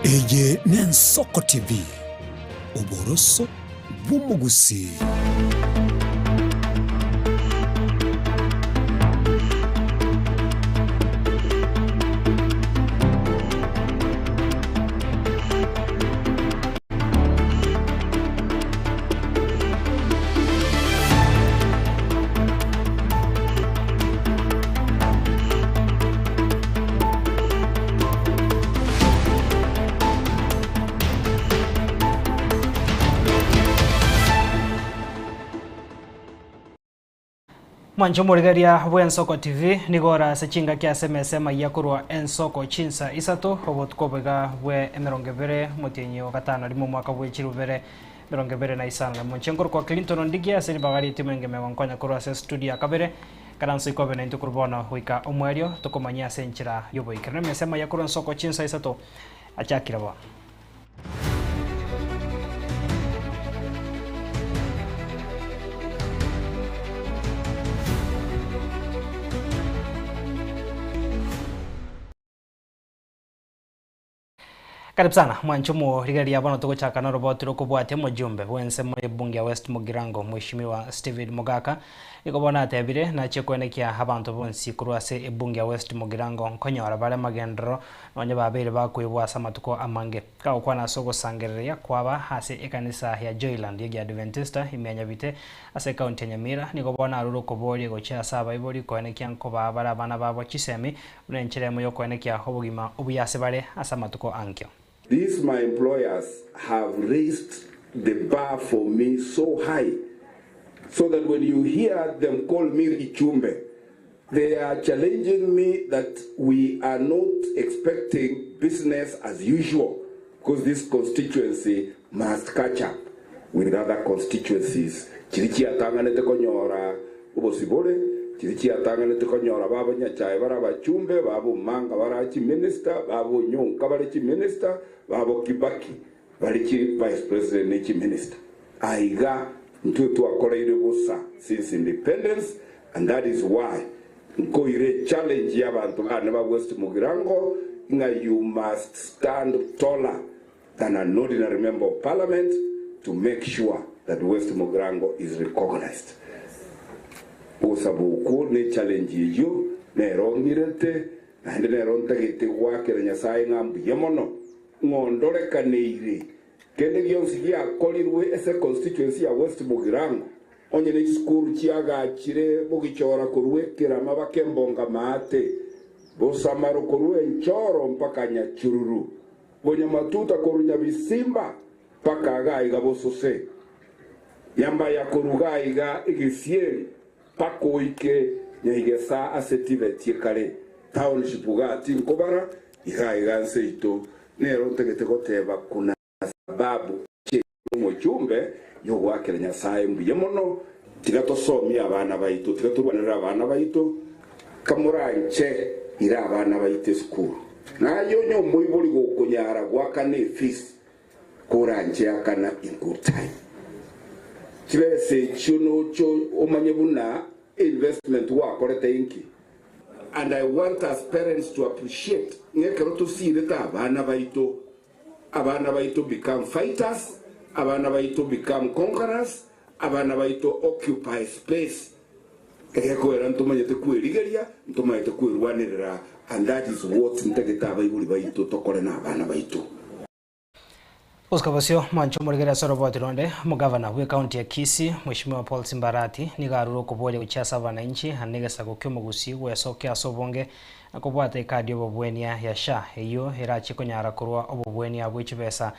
Eye n'Ensoko TV, oboroso bw'omogusii. Mwanche omorigereria bw'Ensoko TV nigo ore ase chingaki ase emesa emayia korwa Ensoko chinsa isato obotuko oboiga bwe emerongo ebere omotienyi o gatano rimo omwaka bwe chirubere 25. Monche nkorokwa Clinton Ondigie ase ribaga ri'etimu engima egonkonya korwa ase estudio ya kabere. Ikaranso ikobe naintwe korwa bono goika omoerio tokomanyie ase enchera y'oboikeranu. Emesa emaya korwa ensoko chinsa isato achakire bono. Karibu sana mwanche omorigereria bono togochaka noroboti rokobwatia omojumbe bw'ensemo y'ebunge ya West Mugirango Mheshimiwa Stephen Mogaka nigo bono atebire nachie koenekia abanto bonsi korwa ase ebunge ya West Mugirango nkonyora bare amagenderero nonye babeire bakoibwa ase amatuko amange. Kagokwana ase ogosangereria kwaba ase ekanisa ya Joyland y'Egiadventista ime ya Nyabite ase ekaunti ya Nyamira nigo bono arure okoboria gochia ase abaibori koenekia nkobaa bare abana babo chisemi Buna enchera emo y'okoenekia obogima obuya ase bare ase amatuko ankio. These my employers have raised the bar for me so high so that when you hear them call me Richumbe they are challenging me that we are not expecting business as usual because this constituency must catch up with other constituencies chiria chiatang'anete konyora obosibore, chiria chiatang'anete konyora babo Nyachae bare abachumbe, babo Omanga bare chiminister, babo Onyonka bare chiminister, babo Kibaki bare chi vice president ne chiminister. Aiga ntwe twakoreire bosa since independence and that is why nkoira echallenge y'abanto bane ba West Mugirango ng'a you must stand taller than an ordinary member of parliament to make sure that West Mugirango is recognized. Gosaba okwo ne challenge eyio nero ng'irete naende nero ntagete goakera Nyasaye ng'a mbuya mono ng'a ondorekaneirie kende gionsi giakorirwe ase constituency ya West Mugirango onye ne chisukuru chiagachire bogichora korwa ekerama baka embonga maate, bosamaro korwa enchoro mpaka nyachururu. Bonyamatuta korwa Nyabisimba mpaka gaiga bosose, Nyambaya korwa gaiga egesieri mpaka oike Nyaigesa ase tibetie kare township igaa tinkobara iga iga nseito nero ntagete goteba kuna sababu ki omochumbe yogoakera Nyasae mbuya mono tiga tosomie abana baito tiga torwanere abana baito kamoranche ira abana baito esukuru naye onye omoibori gokonyara goakana efees koranche akana in good time chibesa echio noche omanye buna investment gwakorete inki and I want us parents to appreciate ng'a ekero tosirete abana baito Abana baito become fighters, abana baito become conquerors, abana baito occupy space. Egekoera ntomanyete kwerigeria, ntomanyete kwerwanerera and that is what ntagete abaibori baito tokore na abana baito. Gosika bosio, mwanche omorigeri ase oroboti ronde, omogavana bw'ecounty ya Kisii, Mweshimiwa Paul Simba Arati, nigo arure okoboria gochia ase abananchi ande egesago ki'omogusii gwesokia ase obonge na kobwata ekadi y'obobwenia ya SHA eyio erachie konyara korwa obobwenia bwe chibesa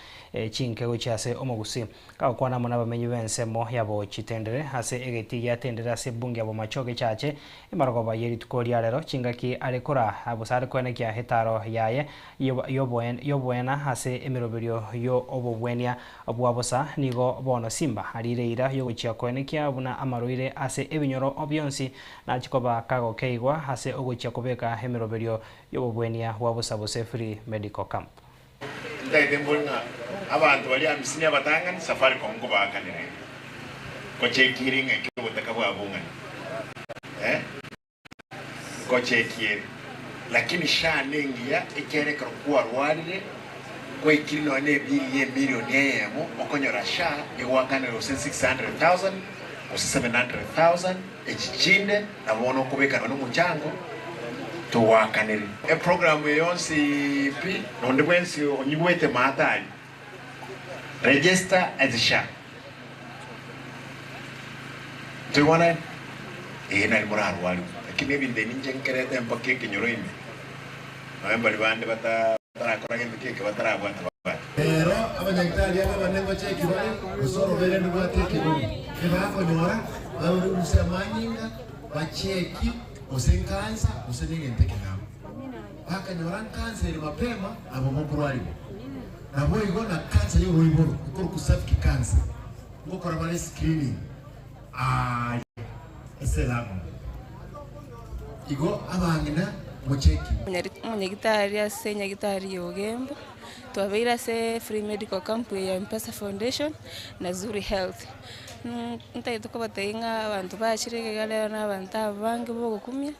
chinke gochia ase omogusii. Gagokwana amo nabamenyi b'ensemo yabo chitendere ase egetii giatendere ase ebunge ya Bomachoge Chache emarogoba ye rituko ria rero chingaki are koraa gose are koenekia etaro yaye y'oboena ase emeroberio y'obobwenia bwa bosa nigo bono Simba arire eira y'ogochia koenekia buna amarwaire ase ebinyoro bionsi Nachie koba kagokeigwa ase ogochia kobeka emeroberio y'obobwenia bwa bosa gose free medical camp. Ntagete mbore ng'a abanto baria amisini abatang'ani Safaricom nkobaakanera ere. Nkochekiere ng'aki obotaka bwabong'ani eh nkochekiere lakini SHA nengiya ekiagera ekero kwarwarire. Gwaikire nonya ne ebill ye emilion eyemo okonyora SHA egoakanera gose 600,000 gose 700,000 echi chinde nabo bono okobeka nonya omochango togoakanere. Eprogram eye yonsi pi nonde bwensi onyigwete maate aria register as SHA. Ntoigwanane? Ee nari morarwarigwe lakini ebinto ebi inche nkerete mpaka ekenyoro ime nonya mbari bande bata. Batarakora gento keke batarabwata babwate. Rero abanyagitari aba abanene ngocheki bare, gose orobere ndobwate ekegori, ebakonyora barusie amanyinga, bacheki gose nkansa gose negento ekeng'ao. Bakanyora nkansa ere mapema nabo bokorwarigwa. Naboigo na kansa y'oroiboro ekorokwa cervical cancer, ngokora bare screening aaria ase elang'o. Igo abang'ina mocheki. Omonyagitari ase enyagitari ya Ogembo, twabeire ase free medical camp eye ya Mpesa Foundation na Zuri Health. Ntagete kobatebia ng'a abanto bachire iga rero na abanto abange bogokumia,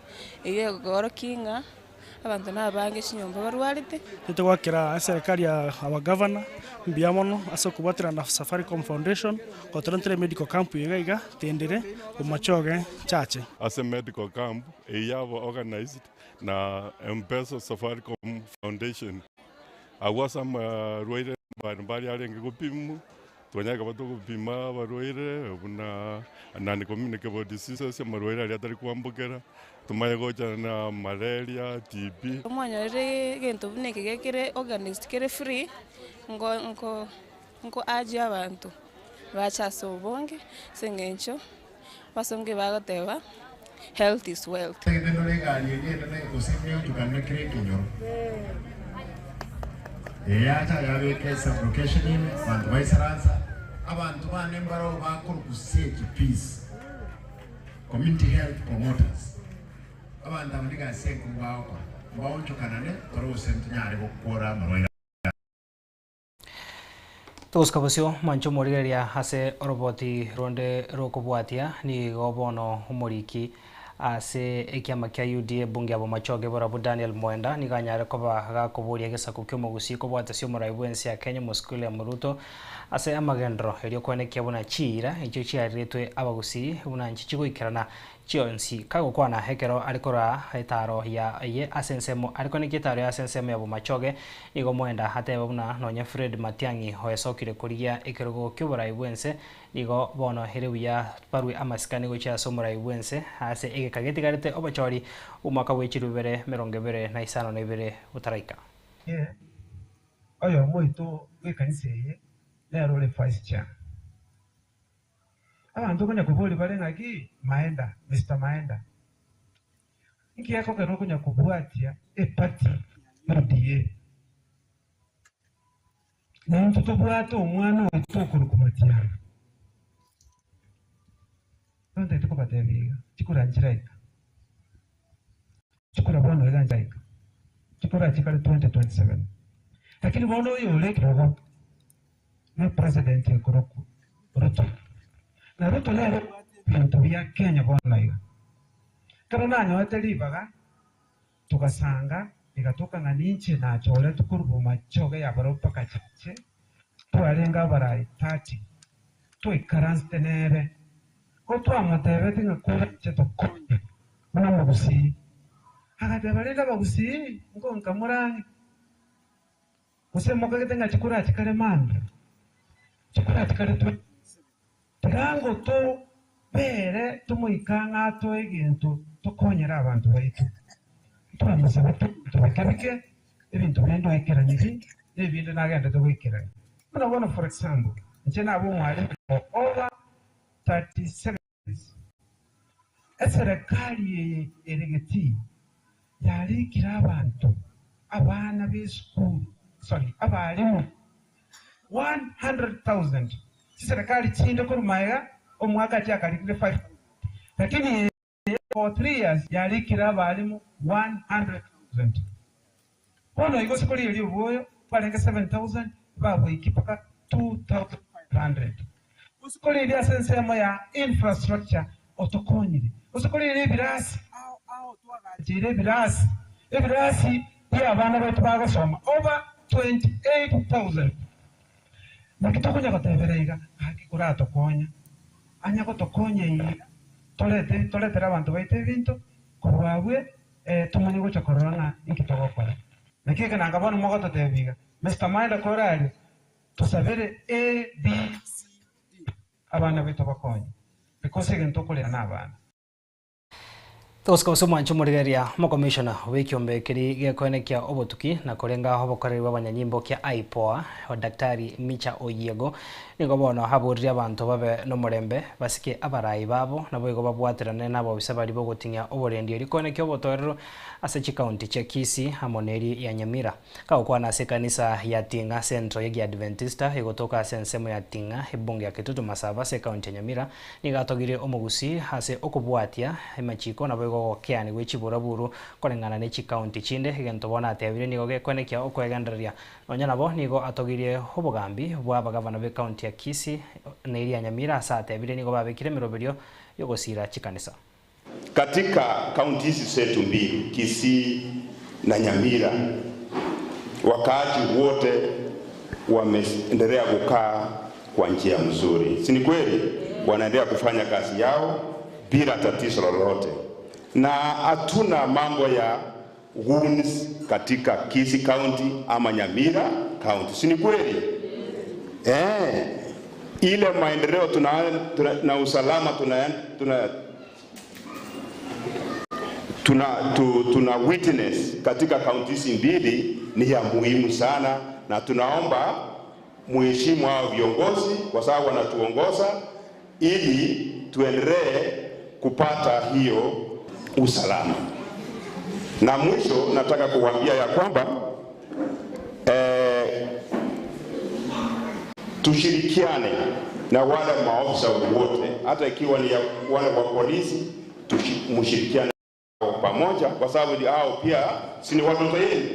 eywo egoorokia ng'a Abanto nabange chinyomba barwarete. Nitogoakera eserekari ya our governor mbuya mono ase okobwaterana na Safaricom Foundation gotorentera emedical camp iga iga tendere bomachoge chache. Ase medical camp eyio yaba organised na Mpesa Safaricom Foundation. Agwo ase amarwaire mbari mbari arenge gopimwa, twanyare koba togopima abarwaire buna non communicable diseases, amarwaire aria atari kwambokera, tomanye gochana na malaria, TB. Mwanyorire egento buna eke gekere organised kere free, nko nko nko urge abanto bache ase obonge ase eng'encho abasongo bagoteba health is wealth. Egete ndore egari eria enene gose emeonchokana na kera ekenyoro. Eyacha yabeka esublocation ime, abanto baisaransa, abanto bane mbarao bakorokwa CHPs, Community Health Promoters. Abanto aba nigo ase enkuru bagokora, mbaonchokanane tore gose ntonyare gokora amarwaire. Togosuka bosio mwanche omorigereria ase oroboti ronde rokobwatia, nigo bono omoriki ase ekiama kia UDA bunge ya Bomachoge Borabu Daniel Mwenda nigo anyare koba gakoboria egesaku ki'omogusii kobwatesia omorai bw'ense ya Kenya Omosike William Ruto ase amagenderero erio koenekia buna chiira echio chiariretwe abagusii buna nchi chigoikerana chionsi. Kagokwana ekero are koraa etaaro yaye ase ensemo are koenekia etaaro yaye ase ensemo ya Bomachoge, nigo Mwenda ateba buna nonya Fred Matiang'i oesokire korigia ekerogo ki'oborai bw'ense, nigo bono ere buya barue amasikani gochia ase omorai bw'ense ase egeka getigarete obochori bw'omwaka bwe chilifu ibere emerongo ebere na isano na ibere botaraika. Ee, oyomo oito bw'ekanisa eye nere ore vice chair. Abanto okonya koboria bare ng'aki Maenda, Mister Maenda, inki gekogera okonya kobwatia eparty ya UDA? Naintwe tobwate omwana oito okorokwa Matiang'i. Bono ntagete kobatebia iga, chikura nchiraika, chikura bono iga nchiraika, chikura chikare 2027. Lakini bono oyore ekerogo. Ne president ekorokwa Ruto. Na Ruto nere obwate ebinto bia Kenya bono iga. Ekero nanyorete ribaga togasanga egatoka ng'a ninche nachoretwe korwa bomachoge ya barabwo mpaka chache, twarenge abarai 30 twaikaransete nere. Ko twamotebeti ng'a koranche tokonye buna omogusii. Agateba rende abagusii ngonka more ang'e. Gose mokagete ng'a chikurache kare mambia, chikurache kare 2027? Tiga ngo tobeere tomoike ang'e atoe egento tokonyere abanto baito. Ntwamosabete ebinto bike bike, ebinto binde oikeraniri, na ebinde nagendete goikerania. Buna bono for example, inche nabe omwalimu for over 37 years. Eserekari eye ere getii yarikire abanto, abana b'esukuru, sorry, abalimu 100,000. Chiserekari chinde korwa magega omwaka chiakarikire 5,000 lakini eye for 3 years yarikire abalimu 100,000. Bono igo ase korigereria obwoyo barenge 7,000 baboikia mpaka 2,500. Gose korigereria ase ensemo ya infrastructure otokonyire. Gose korigereria ebirasi ao ao twagacheire ebirasi, ebirasi bia abana baito bagosoma over. 28,000. Naki tokonya gotebera iga, gaki koratokonya, anya gotokonya iga, torete toretere abanto baito ebinto, korwa abwe tomanye gocha korora ng'a inki togokora. Naki eke nanga bono mogototebia iga, Mister Maeda kore aria, tosabere A, B, C, D, abana baito bakonye, because egento okorera nabana. Togosika gose omwanche omorigereria omokomishona bw'ekiombe keria gekoenekia obotuki na korenga obokoreri bw'abanyanyimbo kia IPOA, Daktari Micha Oyiego, nigo bono aboririe abanto babe nomorembe, basike abarai babo, naboigo babwaterane nabobisa baria bogoting'ia oborendi erio koenekia obotoereru ase chikaunti chia Kisii amo neri ya Nyamira. Kagokwana ase ekanisa ya Ting'a Central y'Egiadventista egotoka ase ensemo ya Ting'a, ebunge ya Kitutu Masaba ase ekaunti ya Nyamira, nigo atogirie omogusii ase okobwatia amachiko naboigo ogokeani gwe chiburaburu koreng'ana ne chikaunti chinde, egento bono atebire nigo gekoenekia okwegendereria. Nonya nabo nigo atogirie obogambi bwa abagavana b'ekaunti ya Kisii na eria ya Nyamira ase atebire nigo babekire emeroberio y'ogosiira chikanisa. Katika kaunti hizi zetu mbili, Kisii na Nyamira, wakaaji wote wameendelea kukaa kwa njia mzuri, si ni kweli? Wanaendelea kufanya kazi yao bila tatizo lolote, na hatuna mambo ya goons katika Kisii County ama Nyamira County, si ni kweli? Eh, ile maendeleo tuna, tuna, na usalama tuna, tuna tuna, tu, tuna witness katika kaunti hizi mbili ni ya muhimu sana, na tunaomba muheshimu hao viongozi kwa sababu wanatuongoza ili tuendelee kupata hiyo usalama. Na mwisho nataka kuwaambia ya kwamba eh, tushirikiane na wale maofisa wote, hata ikiwa ni ya wale wa polisi, mshirikiane pamoja, kwa sababu hao pia si ni watoto yenu.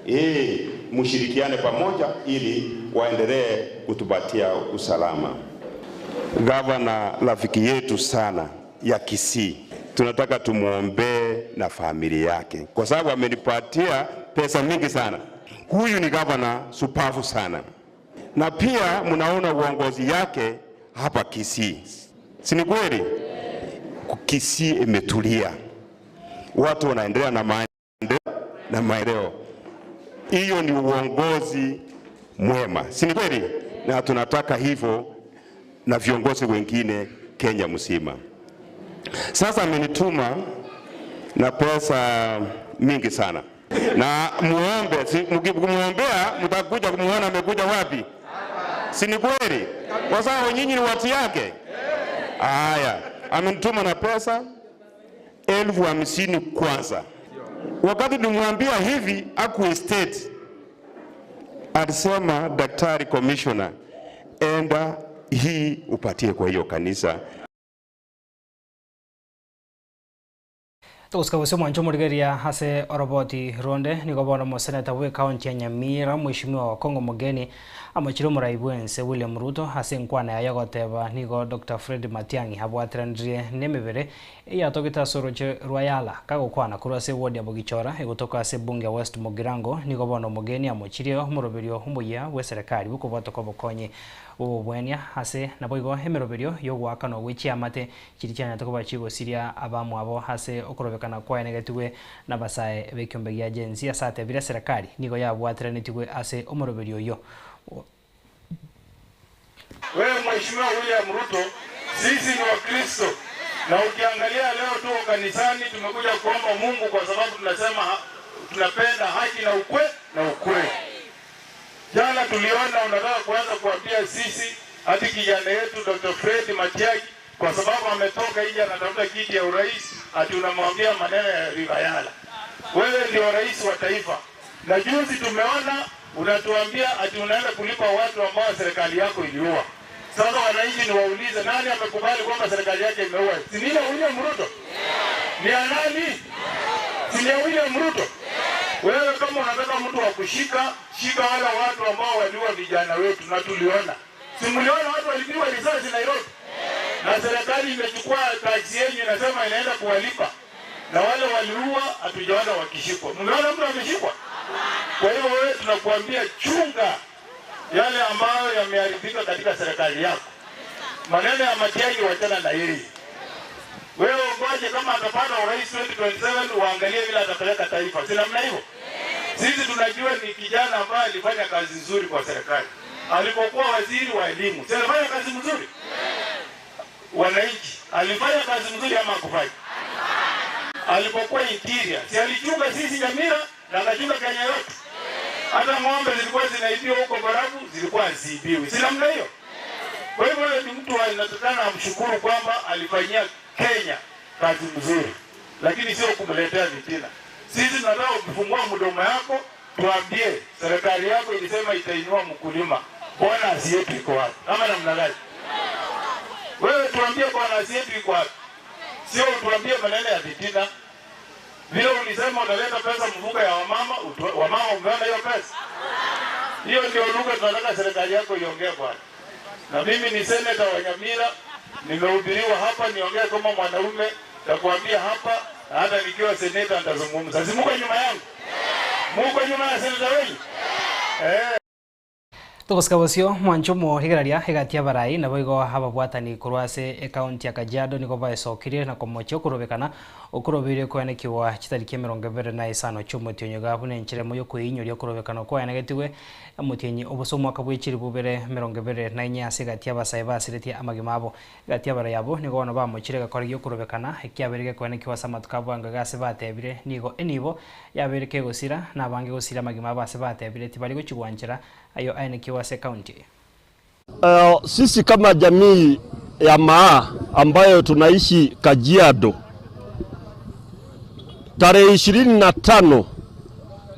Eh, mshirikiane pamoja ili waendelee kutupatia usalama. Gavana rafiki yetu sana ya Kisii, tunataka tumuombee na familia yake, kwa sababu amenipatia pesa mingi sana. Huyu ni gavana supavu sana, na pia mnaona uongozi yake hapa Kisii, si ni kweli? Kisii imetulia, watu wanaendelea na maendeleo na maendeleo. Hiyo ni uongozi mwema, si ni kweli? Na tunataka hivyo na viongozi wengine Kenya mzima. Sasa amenituma na pesa mingi sana, na muombe, si, mkimwombea mtakuja kumuona amekuja wapi, si ni kweli? Kwa sababu nyinyi ni watu yake. Haya, amenituma na pesa 50,000 kwanza. Wakati nimwambia hivi aku estate, alisema daktari commissioner, enda hii upatie kwa hiyo kanisa. Togosika gose omwancho omorigereria ase oroboti ronde nigo bono omoseneta bwe ekaunti ya Nyamira Mheshimiwa Wakongo Mogeni amochire omorai bwense William Ruto ase enkwana yaye ogoteba nigo Dr. Fred Matiang'i abwateranirie nemebere eyatogete ase oroche rwa Yala kagokwana korwa ase eward ya Bogichora egotoka ase ebunge ya West Mugirango nigo bono Mogeni amochirie omoroberio omoyia bwe eserekari bw'okobwatoka obokonyi bw'obobwania ase naboigo emeroberio y'ogoakanwa gwe chiamate chiria chianyarete koba chigosiria abamwabo ase okorobekana kwaenegetigwe nabasae b'ekiombe gia Gen Z ase atebire eserekari nigo yabwateranetigwe ase omoroberio oyio. Wewe Mheshimiwa William Ruto, sisi ni Wakristo na ukiangalia leo tuko kanisani, tumekuja kuomba Mungu kwa sababu tunasema tunapenda haki na ukwe na ukweli. Jana tuliona unataka kuanza kuambia sisi hati kijana yetu Dr. Fred Matiang'i kwa sababu ametoka nje anatafuta kiti ya urais, ati unamwambia maneno ya River Yala. Wewe ndio rais wa taifa, na juzi tumeona unatuambia ati unaenda kulipa watu ambao serikali yako iliua. Sasa wananchi ni waulize, nani amekubali kwamba serikali yake imeua? Si ni ile William Ruto? Ni ya nani? Si ni ya William Ruto? Wewe kama unataka mtu wa kushika, shika wale watu ambao waliua vijana wetu, na tuliona. Si mliona watu walipigwa risasi Nairobi? Na serikali imechukua taksi yenu inasema inaenda kuwalipa. Na wale waliua hatujaona wakishikwa. Mmeona mtu ameshikwa? Kwa hiyo wewe tunakuambia chunga yale ambayo yameharibika katika serikali yako. Maneno ya Matiang'i wachana na yeye. Wewe ungoje kama atapata urais 2027 uangalie vile atapeleka taifa, si namna hivyo? Sisi tunajua ni kijana ambaye alifanya kazi nzuri kwa serikali alipokuwa waziri wa elimu, si alifanya kazi nzuri? Wananchi, alifanya kazi nzuri ama hakufanya? Alipokuwa interior, si alichunga sisi Nyamira na akachunga Kenya yote? Hata ng'ombe zilikuwa zinaibiwa huko Barafu, zilikuwa haziibiwi, si namna hiyo? Kwa hivyo huyo ni mtu anatakana amshukuru kwamba alifanyia Kenya kazi mzuri, lakini sio kumletea vitina. Sisi tunataka ukifungua mdomo yako tuambie serikali yako ilisema itainua mkulima, bonus yetu iko wapi? Ama namna gani? Wewe tuambie bonus yetu iko wapi, sio utuambie maneno ya vitina. Vile ulisema utaleta pesa mfuko ya wamama, wamama umeona hiyo pesa? Hiyo ndio lugha tunataka serikali yako iongee bwana. Na mimi ni seneta wa Nyamira, nimehubiriwa hapa niongee kama mwanaume, nitakuambia hapa, na hata nikiwa seneta nitazungumza. Si muko nyuma yangu? Muko nyuma ya seneta wenu? Eh. Togosika bosio mwanche omorigereria egati y'abarai naboigo ababwatani korwa ase ecounty ya Kajiado nigo baesokirie na komochia okorobekana okorobeire koenekiwa chitariki emerongo ebere na isano chi'omotienyi iga buna enchera emo y'okoinyoria okorobekana kwaenegetigwe omotienyi obose omwaka bwe chilifu bibere emerongo ebere na inye ase egati y'abasae basiretie amagima abo. Egati y'abarai abwo nigo bono bamochire egekora gi'okorobekana ekiabeire gekoenekiwa ase amatuko a bwango iga ase batebire nigo enibo yabeire kegosira na abange gosira amagima abo ase batebire tibari gochia gwanchera Ayo aenekiwe ase ekaunti eye. Sisi kama jamii ya Maa ambayo tunaishi Kajiado, tarehe 25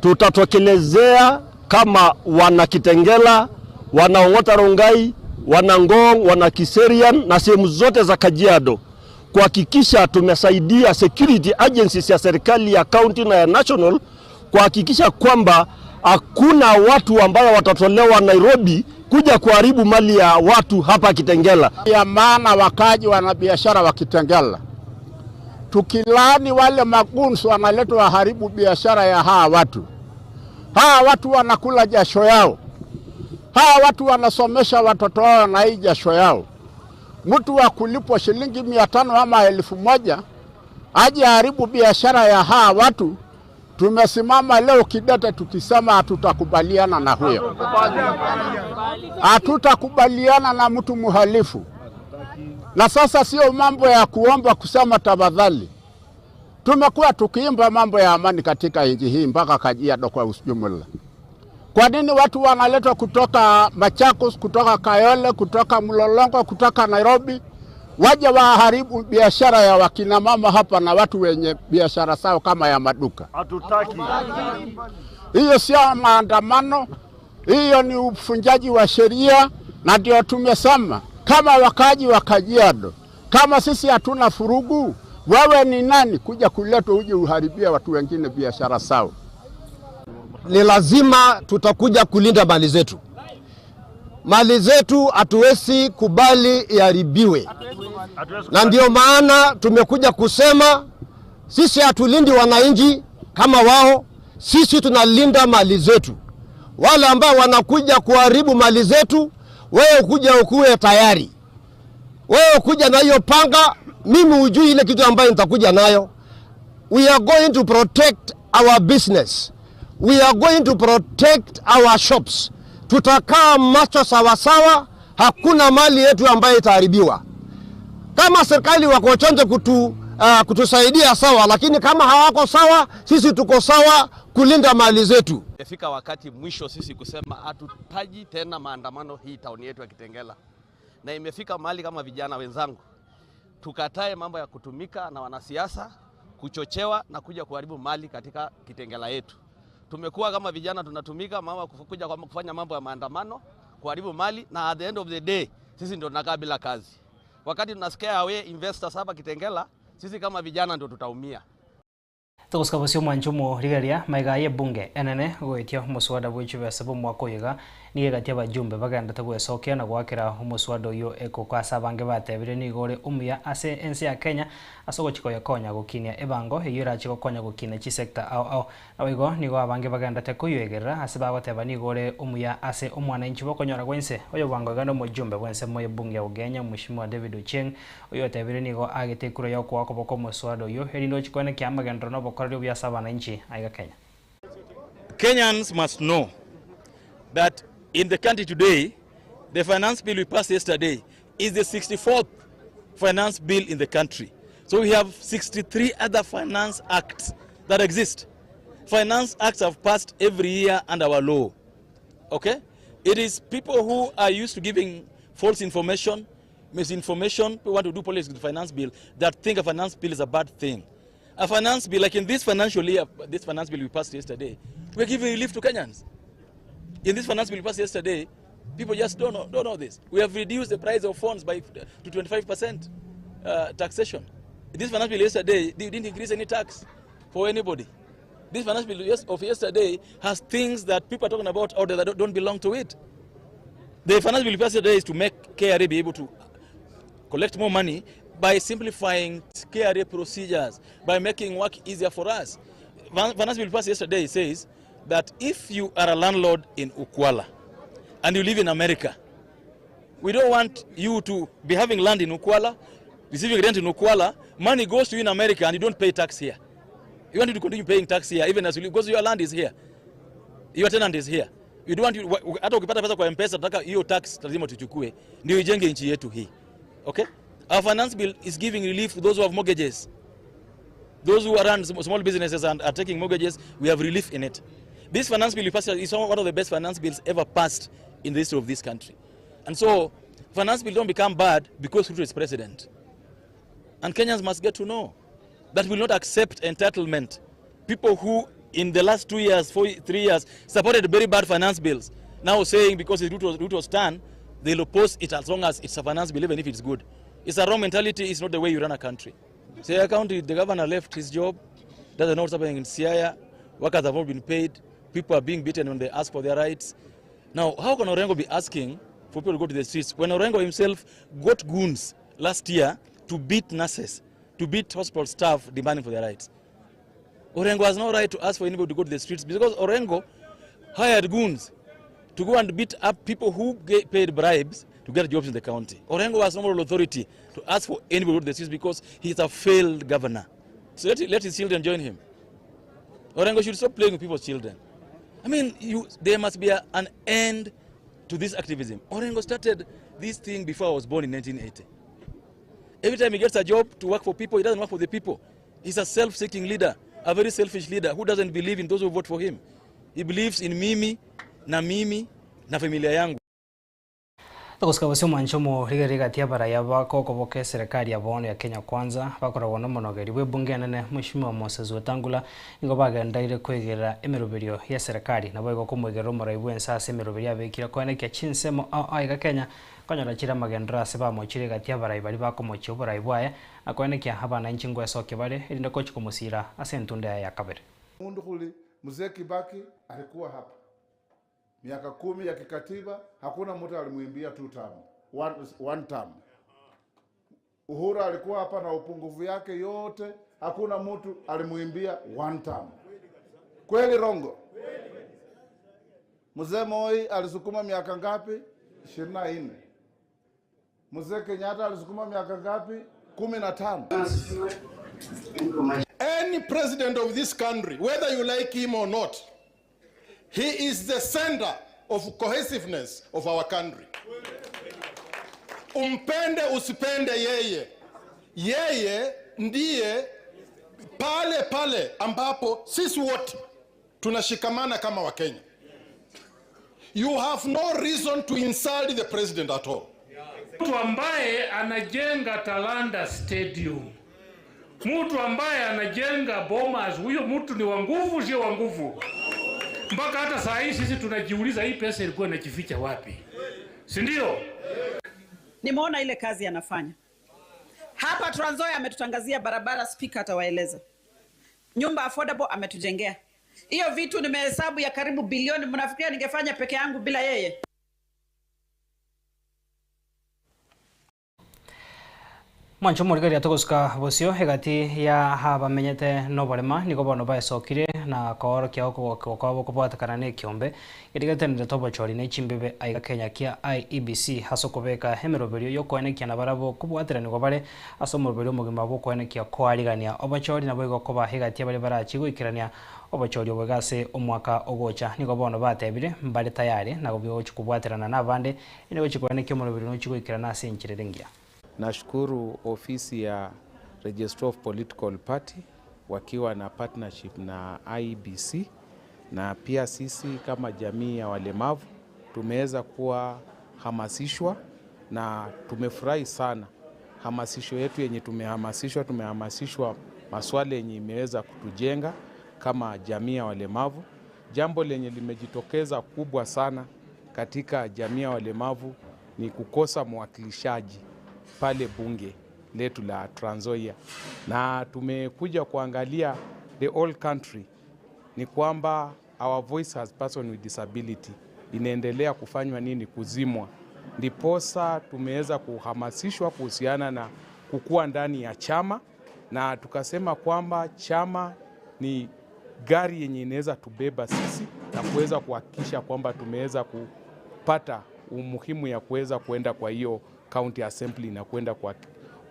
tutatokelezea kama wana Kitengela, wana Ong'ota Rongai, wana Ngong, wana Kiserian na sehemu zote za Kajiado kuhakikisha tumesaidia security agencies ya serikali ya county na ya national kuhakikisha kwamba hakuna watu ambayo watatolewa Nairobi kuja kuharibu mali ya watu hapa Kitengela. Ya maana wakaji wanabiashara wa Kitengela, tukilani wale magunsu wanaletwa waharibu biashara ya hawa watu. Hawa watu wanakula jasho yao, hawa watu wanasomesha watoto wao na hii jasho yao. Mtu wa kulipwa shilingi 500 ama 1000 aje haribu biashara ya hawa watu. Tumesimama leo kidete tukisema hatutakubaliana na huyo, hatutakubaliana na mtu muhalifu. Na sasa sio mambo ya kuomba kusema tafadhali. Tumekuwa tukiimba mambo ya amani katika nchi hii mpaka Kajiado kwa ujumla. Kwa nini watu wanaletwa kutoka Machakos, kutoka Kayole, kutoka Mlolongo, kutoka Nairobi waje waharibu biashara ya wakina mama hapa na watu wenye biashara zao kama ya maduka? Hatutaki. Hiyo sio maandamano, hiyo ni ufunjaji wa sheria, na ndio tumesema kama wakaji wa Kajiado, kama sisi hatuna furugu, wewe ni nani kuja kuletwa uje uharibia watu wengine biashara zao? Ni lazima tutakuja kulinda mali zetu. Mali zetu hatuwezi kubali iharibiwe, na ndio maana tumekuja kusema sisi hatulindi wananchi kama wao, sisi tunalinda mali zetu. Wale ambao wanakuja kuharibu mali zetu, wewe kuja ukuwe tayari, wewe kuja na hiyo panga, mimi hujui ile kitu ambayo nitakuja nayo. We are going to protect our business. We are going to protect our shops. Tutakaa macho sawasawa, hakuna mali yetu ambayo itaharibiwa. Kama serikali wako chonjo kutusaidia sawa, lakini kama hawako sawa, sisi tuko sawa kulinda mali zetu. Imefika wakati mwisho sisi kusema hatutaji tena maandamano hii tauni yetu ya Kitengela, na imefika mahali kama vijana wenzangu tukatae mambo ya kutumika na wanasiasa kuchochewa na kuja kuharibu mali katika Kitengela yetu. Tumekuwa kama vijana tunatumika mama kuja kufanya mambo ya maandamano, kuharibu mali, na at the end of the day sisi ndio tunakaa bila kazi. Wakati tunasikia away investors hapa Kitengela, sisi kama vijana ndio tutaumia. Togosika bosio omwancho omorigereria maiga aye ebunge enene goetia omoswada bwe chibesa bw'omwaka oyo iga nigo egati abajumbe bagendete gwesokia na goakera omoswada oyio ekoko ase abange batebire nigo ore omuya ase ense ya Kenya ase ogochia koyekonya gokinia ebango eyio erache gokonya gokina chisector ao ao. Naboigo nigo abange bagendete koyoegerera ase bagoteba nigo ore omuya ase omwananchi bw'okonyora gwense. Oyo bwango iga nomojumbe bw'ensemo y'ebunge ya Ugenya Mweshimiwa David Ochieng Oyio otebire nigo aagete ekura y'okoa okoboko omoswada oyio, erinde ochie koenekia amagenderero na obokoreri obuya ase abananchi aiga Kenya. Kenyans must know that in the country today, the finance bill we passed yesterday is the 64th finance bill in the country. So we have 63 other finance acts that exist. Finance acts have passed every year under our law. Okay? It is people who are used to giving false information, misinformation, people want to do politics with the finance bill, that think a finance bill is a bad thing. A finance bill, like in this financial year, this finance bill we passed yesterday, we're giving relief to Kenyans. In this finance bill we passed yesterday, people just don't know, don't know this. We have reduced the price of phones by to 25% uh, taxation. This finance bill yesterday they didn't increase any tax for anybody. This finance bill of yesterday has things that people are talking about out there that don't belong to it. The finance bill passed yesterday is to make KRA be able to collect more money by simplifying KRA procedures, by making work easier for us. Finance bill passed yesterday says that if you are a landlord in Ukwala and you live in America, we don't want you to be having land in Ukwala, receiving rent in Ukwala, money goes to you in America and you don't pay tax here. You want you to continue paying tax here even as you live, because your land is here. Your tenant is here. You don't want you, hata ukipata pesa kwa M-Pesa tunataka hiyo tax lazima tuchukue ndio ijenge nchi yetu hii. Okay? Our finance bill is giving relief to those who have mortgages. Those who run small businesses and are taking mortgages, we have relief in it. This finance bill we passed is one of the best finance bills ever passed in the history of this country. And so, finance bill don't become bad because Ruto is president. And Kenyans must get to know that we will not accept entitlement. People who in the last 2 years, 4, 3 years, supported very bad finance bills, now saying because it's Ruto's, Ruto's turn, they'll oppose it as long as it's a finance bill, even if it's good. It's a wrong mentality. It's not the way you run a country. Siaya County, the governor left his job, doesn't know what's happening in Siaya. Workers have not been paid. People are being beaten when they ask for their rights. Now, how can Orengo be asking for people to go to the streets when Orengo himself got goons last year to beat nurses, to beat hospital staff demanding for their rights? Orengo has no right to ask for anybody to go to the streets because Orengo hired goons to go and beat up people who get paid bribes to get jobs in the county. Orengo has no moral authority to ask for anybody to go to the streets because he's a failed governor. So let, let his children join him. Orengo should stop playing with people's children. I mean, you, there must be a, an end to this activism. Orengo started this thing before I was born in 1980. Every time he gets a job to work for people, he doesn't work for the people. He's a self-seeking leader, a very selfish leader who doesn't believe in those who vote for him. He believes in mimi na mimi na familia yangu. Togosika gose omwancho omorigereria egati y'abaraya bakokoboka eserekari ya bono ya Kenya Kwanza bakoragwa nomonogeri bw'ebunge enene Mweshimiwa Moses Wetangula nigo bagendereire koigerera emeroberio y'eserekari naboigo komoigerera omorai bw'ense ase emeroberio abekire koenekia chinsemo ao ao iga Kenya konyora chire amagenderero ase bamochire egati y'abarai baria bakomochia oborai bwaye na koenekia abananchi ngwesokia bare erinde gochia komosira ase entunda yaye ya kabere. Mundu khuli Mzee Kibaki alikuwa hapa miaka kumi ya kikatiba, hakuna mtu alimwimbia two term, one, one term. Uhuru alikuwa hapa na upungufu yake yote, hakuna mtu alimwimbia one term. Kweli rongo? Mzee Moi alisukuma miaka ngapi? 24. Mzee Kenyatta alisukuma miaka ngapi? 15. Any president of this country, whether you like him or not, he is the center of cohesiveness of our country. Umpende usipende yeye, yeye ndiye pale pale ambapo sisi wote tunashikamana kama Wakenya. You have no reason to insult the president at all. Mtu ambaye anajenga Talanta Stadium, mtu ambaye anajenga Bomas, huyo mtu ni wa nguvu, sio wa nguvu? Mpaka hata saa hii sisi tunajiuliza hii pesa ilikuwa inajificha wapi, si ndio? Nimeona ile kazi anafanya hapa Trans Nzoia, ametutangazia barabara, spika atawaeleza. Nyumba affordable ametujengea. Hiyo vitu nimehesabu ya karibu bilioni, mnafikiria ningefanya peke yangu bila yeye? Mwanche omorigereria togosuka bosio egati ya abamenyete noborema nigo bono baesokire na koorokia okogokigwa kwabo kobwatekana na ekiombe keria getenenete obochori ne chimbibe aiga Kenya kia IEBC ase okobeka emeroberio yokoenekia nabarabwo kobwateranigwa bare ase omoroberio omogima bwokoenekia koarigania obochori naboigo koba egati baria barachie goikerania obochori obo iga ase omwaka ogocha. Nigo bono batebire mbare tayari na gochia kobwaterana nabande ere gochia koenekia omoroberio nochie goikerana ase enchera ere engiya. Nashukuru ofisi ya Registrar of Political Party wakiwa na partnership na IEBC na pia sisi kama jamii ya walemavu tumeweza kuwa hamasishwa na tumefurahi sana. Hamasisho yetu yenye tumehamasishwa, tumehamasishwa maswala yenye imeweza kutujenga kama jamii ya walemavu. Jambo lenye limejitokeza kubwa sana katika jamii ya walemavu ni kukosa mwakilishaji pale bunge letu la Trans Nzoia, na tumekuja kuangalia the whole country ni kwamba our voice as person with disability inaendelea kufanywa nini, kuzimwa. Ndiposa tumeweza kuhamasishwa kuhusiana na kukua ndani ya chama, na tukasema kwamba chama ni gari yenye inaweza tubeba sisi na kuweza kuhakikisha kwamba tumeweza kupata umuhimu ya kuweza kuenda kwa hiyo county assembly na kuenda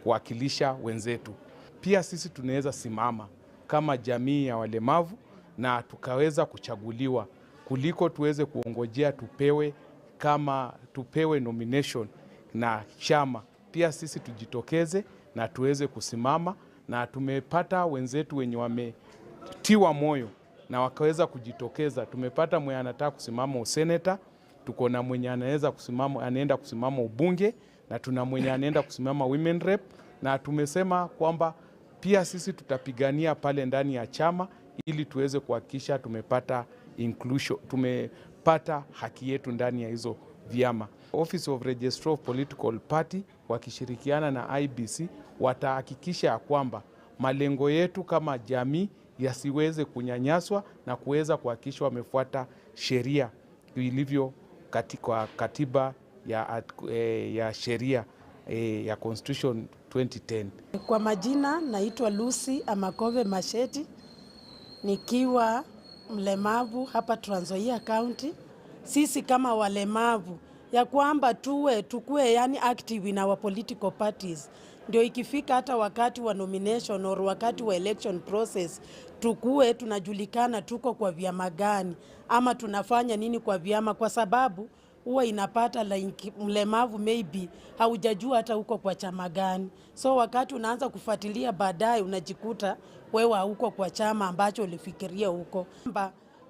kuwakilisha wenzetu. Pia sisi tunaweza simama kama jamii ya walemavu na tukaweza kuchaguliwa kuliko tuweze kuongojea tupewe kama tupewe nomination na chama. Pia sisi tujitokeze na tuweze kusimama, na tumepata wenzetu wenye wametiwa moyo na wakaweza kujitokeza. Tumepata mwenye anataka kusimama useneta, tuko na mwenye anaweza kusimama, anaenda kusimama ubunge na tuna mwenye anaenda kusimama women rep, na tumesema kwamba pia sisi tutapigania pale ndani ya chama ili tuweze kuhakikisha tumepata inclusion, tumepata haki yetu ndani ya hizo vyama. Office of Registrar of Political Party wakishirikiana na IEBC watahakikisha ya kwamba malengo yetu kama jamii yasiweze kunyanyaswa na kuweza kuhakikisha wamefuata sheria ilivyo katika katiba ya sheria ya Constitution 2010. Kwa majina naitwa Lucy Amakove Masheti, nikiwa mlemavu hapa Trans Nzoia County. Sisi kama walemavu ya kwamba tuwe tukue yani active in our political parties, ndio ikifika hata wakati wa nomination or wakati wa election process tukue tunajulikana tuko kwa vyama gani ama tunafanya nini kwa vyama, kwa sababu huwa inapata like mlemavu maybe haujajua hata uko kwa chama gani, so wakati unaanza kufuatilia baadaye unajikuta wewe hauko kwa chama ambacho ulifikiria huko.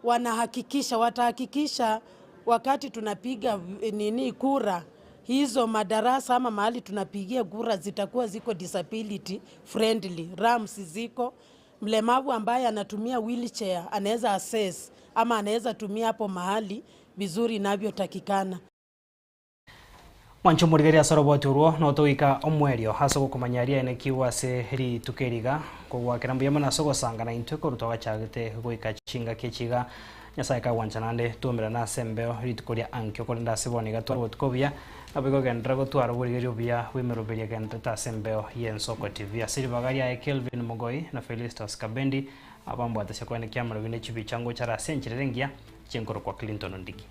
Wanahakikisha, watahakikisha wakati tunapiga nini kura hizo madarasa ama mahali tunapigia kura zitakuwa ziko disability friendly, ramps ziko, mlemavu ambaye anatumia wheelchair anaweza access ama anaweza tumia hapo mahali vizuri inavyotakikana. Mwanche omorigereria ase oroboti orwo notogoika omoerio ase ogokomanya aria aenekigwe ase rituko eri iga, kogwakera mbuya mono ase ogosanga naintwe korwa twagachagete goika chingaki echi iga. Nyasae kagwancha naende twaumerane ase embeo rituko ria ankio korende ase bono iga tware obotuko obuya, naboigo ogenderere gotwara oborigereria obuya bw'emeroberio egendererete ase embeo y'Ensoko TV. Ase ribaga riaye Kelvin Mogoi na Felistus Kabendi abambwate ase koenekia amarobio ne chibicha ngochare ase enchera ere engiya chinkorokwa Clinton Ondigi.